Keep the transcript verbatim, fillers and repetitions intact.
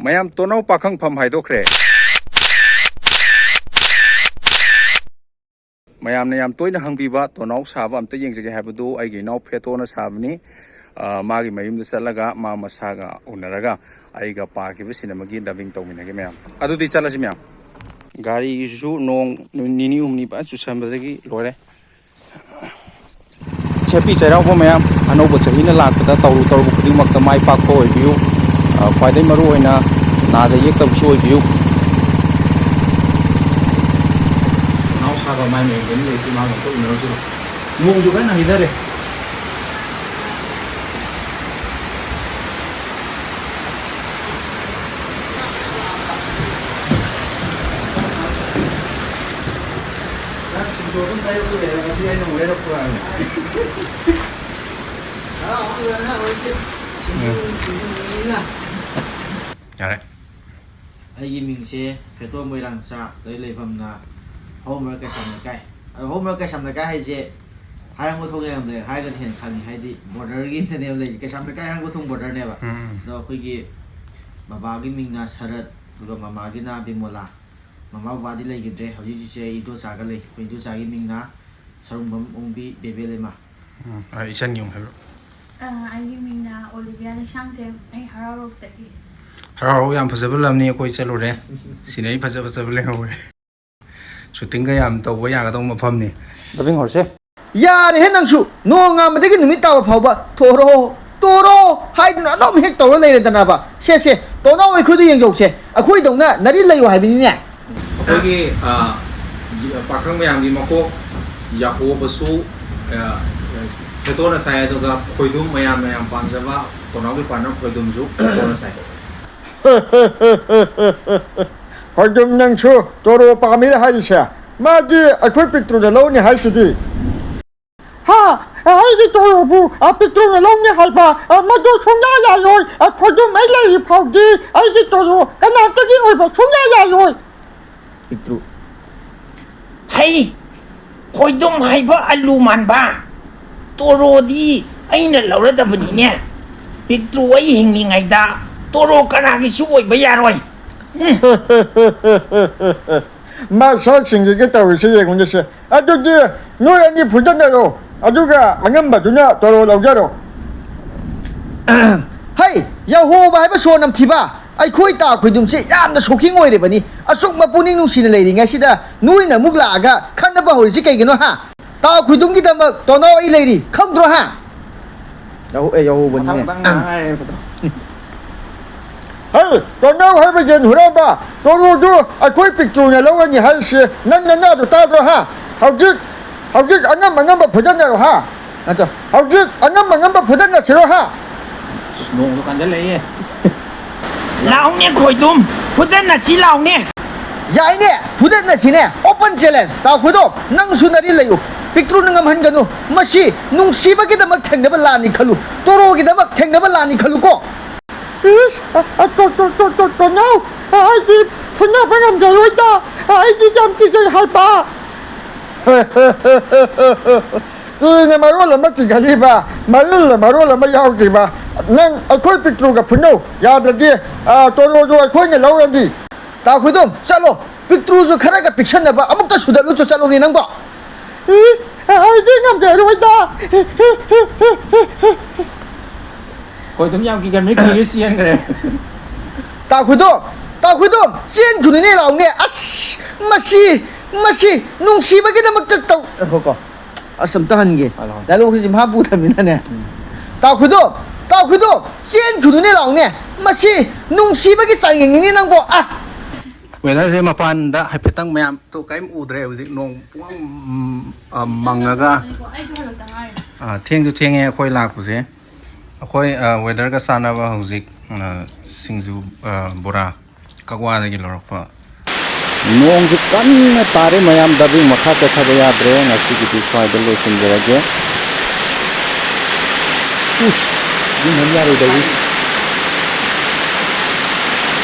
ꯃꯌꯥꯝ, ꯇꯣꯅꯥꯎ ꯄꯥꯈꯪꯐꯝ ꯍꯥꯏꯗꯣꯛꯈ꯭ꯔꯦ꯫ ꯃꯌꯥꯝꯅ ꯌꯥꯝ ꯇꯣꯏꯅ ꯍꯪꯕꯤꯕ ꯇꯣꯅꯥꯎ ꯁꯥꯕ ꯑꯝꯇ ꯌꯦꯡꯖꯒꯦ ꯍꯥꯏꯕꯗꯨ ꯑꯩꯒꯤ ꯏꯅꯥꯎ ꯐꯦꯇꯣꯅ ꯁꯥꯕꯅꯤ꯫ ꯑ, ꯃꯥꯒꯤ ꯃꯌꯨꯝꯗ ꯆꯠꯂꯒ ꯃꯥ ꯃꯁꯥꯒ ꯎꯅꯔꯒ ꯑꯩꯒ ꯄꯥꯈꯤꯕ ꯁꯤꯅꯦꯃꯥꯒꯤ dubbing ꯇꯧꯃꯤꯟꯅꯒꯦ ꯃꯌꯥꯝ꯫ ꯑꯗꯨꯗꯤ ꯆꯠꯂꯁꯤ ꯃꯌꯥꯝ꯫ ꯒꯥꯔꯤꯁꯨ ꯅꯣꯡ ꯅꯤꯅꯤ ꯍꯨꯝꯅꯤ ꯐꯖꯅ ꯆꯨꯁꯟꯕꯗꯒꯤ ꯂꯣꯏꯔꯦ꯫ ꯆꯦꯄꯤ ꯆꯩꯔꯥꯎꯕ ꯃꯌꯥꯝ, ꯑꯅꯧꯕ ꯆꯍꯤꯅ ꯂꯥꯛꯄꯗ ꯇꯧꯔꯨ ꯇꯧꯔꯨꯕ ꯈꯨꯗꯤꯡꯃꯛꯇ ꯃꯥꯏ ꯄꯥꯛꯄ ꯑꯣꯏꯕꯤꯌꯨ꯫ ꯑ, ꯈ꯭ꯋꯥꯏꯗꯒꯤ ꯃꯔꯨ ꯑꯣꯏꯅ ꯅꯥꯗ ꯌꯦꯛꯇꯕꯁꯨ ꯑꯣꯏꯕꯤꯌꯨ꯫ ꯅꯥꯎ ꯁꯥꯕ ꯃꯥꯏ ꯃꯌꯦꯛ ꯑꯗꯨꯝ ꯂꯩꯁꯤ, ꯃꯥ ꯑꯝꯇ ꯎꯅꯔꯨꯁꯤꯔꯣ? ꯅꯣꯡꯁꯨ ꯀꯟꯅ ꯍꯩꯊꯔꯦ꯫ ꯁꯤꯡꯖꯨ ꯑꯗꯨꯝ ꯂꯩꯔꯛꯄ ꯌꯥꯏ, ꯉꯁꯤ ꯑꯩꯅ ꯑꯃꯨꯛ ꯂꯩꯔꯛꯄ ꯀꯥꯟꯗ꯫ ꯍꯔꯥꯎ ꯍꯔꯥꯎ ꯂꯣꯏꯔꯦ, ꯍꯔꯥꯎ ꯂꯣꯏꯔꯦ꯫ ꯁꯤꯡꯖꯨ, ꯎꯝ꯫ ꯁꯤꯡꯖꯨꯅꯤꯅ꯫ ꯌꯥꯔꯦ꯫ ꯑꯩꯒꯤ ꯃꯤꯡꯁꯦ ꯐꯦꯇꯣꯝ ꯃꯣꯏꯔꯥꯡꯆꯥ, ꯑꯩ ꯂꯩꯐꯝꯅ ꯍꯧꯃꯔ ꯀꯩꯁꯥꯝ ꯂꯩꯀꯥꯏ꯫ ꯑꯗꯣ ꯍꯧꯃꯔ ꯀꯩꯁꯥꯝ ꯂꯩꯀꯥꯏ ꯍꯥꯏꯁꯦ ꯍꯥꯏꯔꯝꯕ ꯊꯣꯛ ꯌꯥꯝ ꯂꯩꯔꯦ, ꯍꯥꯏꯔꯒꯅ ꯍꯦꯟꯅ ꯈꯪꯉꯤ, ꯍꯥꯏꯗꯤ ꯕꯣꯔꯗꯔꯒꯤꯗꯅꯦꯕ ꯂꯩꯔꯤꯁꯦ, ꯀꯩꯁꯥꯝ ꯂꯩꯀꯥꯏ ꯍꯥꯏꯔꯝꯕ ꯊꯣꯡ ꯕꯣꯔꯗꯔꯅꯦꯕ꯫ ꯎꯝ꯫ ꯑꯗꯣ ꯑꯩꯈꯣꯏꯒꯤ ꯕꯕꯥꯒꯤ ꯃꯤꯡꯅ ꯁꯔꯠ, ꯑꯗꯨꯒ ꯃꯃꯥꯒꯤꯅ ꯕꯤꯃꯣꯂꯥ꯫ ꯃꯃꯥ ꯕꯕꯥꯗꯤ ꯂꯩꯈꯤꯗ꯭ꯔꯦ, ꯍꯧꯖꯤꯛ ꯍꯧꯖꯤꯛꯁꯦ ꯑꯩ ꯏꯗꯣꯆꯥꯒ ꯂꯩ꯫ ꯑꯩꯈꯣꯏ ꯏꯗꯣꯆꯥꯒꯤ ꯃꯤꯡꯅ ꯁꯔꯨꯡꯕꯝ ꯑꯣꯡꯕꯤ ꯕꯦꯕꯦꯂꯩꯃ꯫ ꯎꯝ, ꯑ, ꯏꯆꯟꯒꯤ ꯑꯃꯨꯛ ꯍꯥꯏꯕꯤꯔꯣ꯫ ꯑ, ꯑꯩꯒꯤ ꯃꯤꯡꯅ ꯑꯣꯂꯤꯕꯤꯌꯥ ꯂꯩꯁꯥꯡꯊꯦꯝ, ꯑꯩ ꯍꯔꯥꯎꯔꯣꯛꯇꯒꯤ꯫ ꯍꯔꯥꯎ ꯍꯔꯥꯎ, ꯌꯥꯝ ꯐꯖꯕ ꯂꯝꯅꯤ, ꯑꯩꯈꯣꯏ ꯆꯠꯂꯨꯔꯦ꯫ ꯁꯤꯅꯔꯤ ꯐꯖ ꯐꯖꯕ ꯂꯩꯍꯧꯋꯦ꯫ ꯁꯨꯇꯤꯡꯒ ꯌꯥꯝ ꯇꯧꯕ ꯌꯥꯒꯗꯧꯕ ꯃꯐꯝꯅꯤ꯫ ꯗꯕꯤꯡ ꯍꯧꯔꯁꯦ꯫ ꯌꯥꯔꯦꯍꯦ ꯅꯪꯁꯨ! ꯅꯣꯡꯉꯥꯟꯕꯗꯒꯤ ꯅꯨꯃꯤꯠ ꯇꯥꯕ ꯐꯥꯎꯕ ꯇꯣꯔꯣ, ꯇꯣꯔꯣ ꯍꯥꯏꯗꯨꯅ ꯑꯗꯨꯝ ꯍꯦꯛ ꯇꯧꯔ ꯂꯩꯔꯦꯗꯅꯕ꯫ ꯁꯦ, ꯁꯦ, ꯇꯣꯅꯥꯎ ꯑꯩꯈꯣꯏꯗ ꯌꯦꯡꯖꯧꯁꯦ꯫ ꯑꯩꯈꯣꯏꯗꯧꯅ ꯅꯥꯔꯤ ꯂꯩꯌꯨ ꯍꯥꯏꯕꯅꯤꯅꯦ꯫ ꯑꯩꯈꯣꯏꯒꯤ, ꯑ, ꯄꯥꯈꯪ ꯃꯌꯥꯝꯒꯤ ꯃꯀꯣꯛ ꯌꯥꯍꯣꯕꯁꯨ, ꯑ, ꯐꯦꯇꯣꯅ ꯁꯥꯏ, ꯑꯗꯨꯒ ꯈꯣꯏꯗꯨꯝ, ꯃꯌꯥꯝꯅ ꯌꯥꯝ ꯄꯥꯝꯖꯕ ꯇꯣꯅꯥꯎꯒꯤ ꯄꯥꯔꯠꯅꯔ ꯈꯣꯏꯗꯨꯝꯁꯨ ꯐꯦꯇꯣꯅ ꯁꯥꯏ꯫ ꯈꯣꯏꯗꯨꯝ, ꯅꯪꯁꯨ ꯇꯣꯔꯣ ꯄꯥꯝꯃꯤꯔ ꯍꯥꯏꯔꯤꯁꯦ? ꯃꯥꯗꯤ ꯑꯩꯈꯣꯏ ꯄꯤꯛꯇ꯭ꯔꯨꯅ ꯂꯧꯅꯤ ꯍꯥꯏꯁꯤꯗꯤ꯫ ꯍꯥ? ꯑꯩꯒꯤ ꯇꯣꯔꯣꯕꯨ, ꯑ, ꯄꯤꯛꯇ꯭ꯔꯨꯅ ꯂꯧꯅꯤ ꯍꯥꯏꯕ? ꯑ, ꯃꯗꯨ ꯁꯨꯡꯌꯥ ꯌꯥꯔꯣꯏ꯫ ꯑ, ꯈꯣꯏꯗꯨꯝ ꯑꯩ ꯂꯩꯔꯤ ꯐꯥꯎꯗꯤ ꯑꯩꯒꯤ ꯇꯣꯔꯣ ꯀꯅꯥꯝꯇꯒꯤ ꯑꯣꯏꯕ ꯁꯨꯡꯌꯥ ꯌꯥꯔꯣꯏ꯫ ꯄꯤꯛꯇ꯭ꯔꯨ꯫ ꯍꯩ! ꯈꯣꯏꯗꯨꯝ ꯍꯥꯏꯕ ꯑꯂꯨ ꯃꯥꯟꯕ! ꯇꯣꯔꯣꯗꯤ ꯑꯩꯅ ꯂꯧꯔꯗꯕꯅꯤꯅꯦ꯫ ꯄꯤꯛꯇ꯭ꯔꯨ ꯑꯩ ꯍꯤꯡꯂꯤꯉꯩꯗ ꯇꯣꯔꯣ ꯀꯅꯥꯒꯤꯁꯨ ꯑꯣꯏꯕ ꯌꯥꯔꯣꯏ꯫ ꯃꯥ ꯁꯛꯁꯤꯡꯁꯤꯒ ꯇꯧꯔꯤꯁꯦ ꯌꯦꯡꯉꯨꯅꯦ ꯁꯦ꯫ ꯑꯗꯨꯗꯤ ꯅꯣꯏ ꯑꯅꯤ ꯐꯨꯗꯠꯅꯔꯣ, ꯑꯗꯨꯒ ꯑꯉꯝꯕꯗꯨꯅ ꯇꯣꯔꯣ ꯂꯧꯖꯔꯣ꯫ ꯍꯩ, ꯌꯥꯍꯣꯕ ꯍꯥꯏꯕ ꯁꯣꯔ ꯅꯝꯊꯤꯕ, ꯑꯩꯈꯣꯏ ꯇꯥ ꯈꯣꯏꯗꯨꯝꯁꯦ ꯌꯥꯝꯅ ꯁꯣꯛꯀꯤꯡ ꯑꯣꯏꯔꯤꯕꯅꯤ꯫ ꯑꯁꯨꯛ ꯃꯄꯨꯛꯅꯤꯡ ꯅꯨꯡꯁꯤꯅ ꯂꯩꯔꯤꯉꯩꯁꯤꯗ ꯅꯣꯏꯅ ꯑꯃꯨꯛ ꯂꯥꯛꯑꯒ ꯈꯠꯅꯕ ꯍꯧꯔꯤꯁꯤ ꯀꯩꯒꯤꯅꯣ, ꯍꯥ? ꯇꯥ ꯈꯣꯏꯗꯨꯝꯒꯤꯗꯃꯛ ꯇꯣꯅꯥꯎ ꯑꯩ ꯂꯩꯔꯤ, ꯈꯪꯗ꯭ꯔꯣ, ꯍꯥ? ꯌꯥꯍꯣ-, ꯑꯦ, ꯌꯥꯍꯣꯕꯅꯤꯅꯦ꯫ ꯃꯊꯪ ꯃꯊꯪ ꯉꯥꯏꯔꯦ ꯐꯣꯇꯣ꯫ ꯍꯩ, ꯇꯣꯅꯥꯎ ꯍꯥꯏꯕ ꯌꯦꯟ ꯍꯨꯔꯥꯟꯕ, ꯇꯣꯔꯣꯗꯨ ꯑꯩꯈꯣꯏ ꯄꯤꯛꯇ꯭ꯔꯨꯅ ꯂꯧꯔꯅꯤ ꯍꯥꯏꯔꯤꯁꯤ ꯅꯪ ꯅꯅꯥꯗꯨ ꯇꯥꯗ꯭ꯔꯣ, ꯍꯥ? ꯍꯧꯖꯤꯛ, ꯍꯧꯖꯤꯛ ꯑꯉꯝ ꯑꯉꯝꯕ ꯐꯨꯗꯠꯅꯔꯣ, ꯍꯥ? ꯅꯠꯇ꯭ꯔꯣ? ꯍꯧꯖꯤꯛ ꯑꯉꯝ ꯑꯉꯝꯕ ꯐꯨꯗꯠꯅꯁꯤꯔꯣ, ꯍꯥ? ꯅꯣꯡꯁꯨ ꯀꯟꯖꯜꯂꯛꯑꯦ꯫ ꯂꯥꯎꯅꯦ ꯈꯣꯏꯗꯨꯝ, ꯐꯨꯗꯠꯅꯁꯤ ꯂꯥꯎꯅꯦ꯫ ꯌꯥꯏꯅꯦ, ꯐꯨꯗꯠꯅꯁꯤꯅꯦ, open challenge꯫ ꯇꯥ ꯈꯣꯏꯗꯨꯝ, ꯅꯪꯁꯨ ꯅꯔꯤ ꯂꯩꯌꯨ, ꯄꯤꯛꯇ꯭ꯔꯨꯅ ꯉꯝꯍꯟꯒꯅꯨ꯫ ꯃꯁꯤ ꯅꯨꯡꯁꯤꯕꯒꯤꯗꯃꯛ ꯊꯦꯡꯅꯕ ꯂꯥꯟꯅꯤ ꯈꯜꯂꯨ, ꯇꯣꯔꯣꯒꯤꯗꯃꯛ ꯊꯦꯡꯅꯕ ꯂꯥꯟꯅꯤ ꯈꯜꯂꯨꯀꯣ꯫ ꯏꯁ, ꯑ, ꯑ, ꯇꯣ-, ꯇꯣ-, ꯇꯣ-, ꯇꯣ-, ꯇꯣꯅꯥꯎ, ꯑꯩꯗꯤ ꯐꯨꯅꯕ ꯉꯝꯖꯔꯣꯏꯗ, ꯑꯩꯗꯤ ꯌꯥꯝ ꯀꯤꯖꯩ ꯍꯥꯏꯕ꯫ ꯀꯤꯅ ꯃꯔꯣꯜ ꯑꯃ ꯀꯤꯒꯜꯂꯤꯕ, ꯃꯔꯤꯜꯅ ꯃꯔꯣꯜ ꯑꯃ ꯌꯥꯎꯗ꯭ꯔꯤꯕ, ꯅꯪ ꯑꯩꯈꯣꯏ ꯄꯤꯛꯇ꯭ꯔꯨꯒ ꯐꯨꯅꯧ, ꯌꯥꯗ꯭ꯔꯗꯤ, ꯑ, ꯇꯣꯔꯣꯗꯣ ꯑꯩꯈꯣꯏꯅ ꯂꯧꯔꯅꯤ꯫ ꯇꯥ ꯈꯣꯏꯗꯨꯝ, ꯆꯠꯂꯣ, ꯄꯤꯛꯇ꯭ꯔꯨꯁꯨ ꯈꯔꯒ ꯄꯤꯛꯁꯟꯅꯕ ꯑꯃꯨꯛꯇ ꯁꯨꯗꯠꯂꯨꯆꯣ, ꯆꯠꯂꯣꯅꯦ ꯅꯪꯕꯣ꯫ ꯏ, ꯑꯩꯗꯤ ꯉꯝꯖꯔꯣꯏꯗ꯫ ꯈꯣꯏꯗꯨꯝ ꯌꯥꯝ ꯀꯤꯒꯟꯕꯅꯤ, ꯀꯤꯔ ꯆꯦꯟꯈ꯭ꯔꯦ꯫ ꯇꯥ ꯈꯣꯏꯗꯨꯝ, ꯇꯥ ꯈꯣꯏꯗꯨꯝ, ꯆꯦꯟꯈꯤꯅꯨꯅꯦ ꯂꯥꯎꯅꯦ꯫ ꯑꯁ, ꯃꯁꯤ, ꯃꯁꯤ ꯅꯨꯡꯁꯤꯕꯒꯤꯗꯃꯛꯇ ꯇꯧ-, ꯉꯥꯏꯈꯣꯀꯣ꯫ ꯑꯁ, ꯑꯝꯇ ꯍꯟꯒꯦ꯫ Hello, hello. ꯗꯥꯏꯂꯣꯛꯁꯤ ꯆꯤꯝꯐꯥ ꯄꯨꯗꯕꯅꯤꯅꯅꯦ꯫ ꯎꯝ꯫ ꯇꯥ ꯈꯣꯏꯗꯨꯝ, ꯇꯥ ꯈꯣꯏꯗꯨꯝ, ꯆꯦꯟꯈꯤꯅꯨꯅꯦ ꯂꯥꯎꯅꯦ꯫ ꯃꯁꯤ ꯅꯨꯡꯁꯤꯕꯒꯤ ꯆꯥꯡꯌꯦꯡꯅꯤꯅꯦ ꯅꯪꯕꯣ꯫ ꯑ꯫ Weatherꯁꯦ ꯃꯄꯥꯟꯗ ꯍꯥꯏꯐꯦꯠꯇꯪ ꯃꯌꯥꯝ ꯇꯣ ꯀꯔꯤꯝ ꯎꯗ꯭ꯔꯦ ꯍꯧꯖꯤꯛ, ꯅꯣꯡ ꯄꯨꯡꯃꯪ, ꯎꯝ, ꯑ, ꯃꯪꯉꯒ꯫ ꯑꯩꯁꯨ ꯍꯜꯂꯛꯇ ꯉꯥꯏꯔꯤ꯫ ꯑ, ꯊꯦꯡꯁꯨ ꯊꯦꯡꯉꯦ ꯑꯩꯈꯣꯏ ꯂꯥꯛꯄꯁꯦ꯫ ꯑꯩꯈꯣꯏ, ꯑ, weatherꯒ ꯆꯥꯟꯅꯕ ꯍꯧꯖꯤꯛ, ꯑ, ꯁꯤꯡꯖꯨ, ꯑ, ꯕꯣꯔꯥ ꯀꯛꯋꯥꯗꯒꯤ ꯂꯧꯔꯛꯄ꯫ ꯅꯣꯡꯁꯨ ꯀꯟꯅ ꯇꯥꯔꯦ ꯃꯌꯥꯝ, dubbing ꯃꯈꯥ ꯆꯠꯊꯕ ꯌꯥꯗ꯭ꯔꯦ, ꯉꯁꯤꯒꯤꯗꯤ ꯁ꯭ꯋꯥꯏꯗ ꯂꯣꯏꯁꯤꯟꯖꯔꯒꯦ꯫ ꯎꯁ, ꯌꯨꯝ ꯍꯟ ꯌꯥꯔꯣꯏꯗꯧꯔꯤ꯫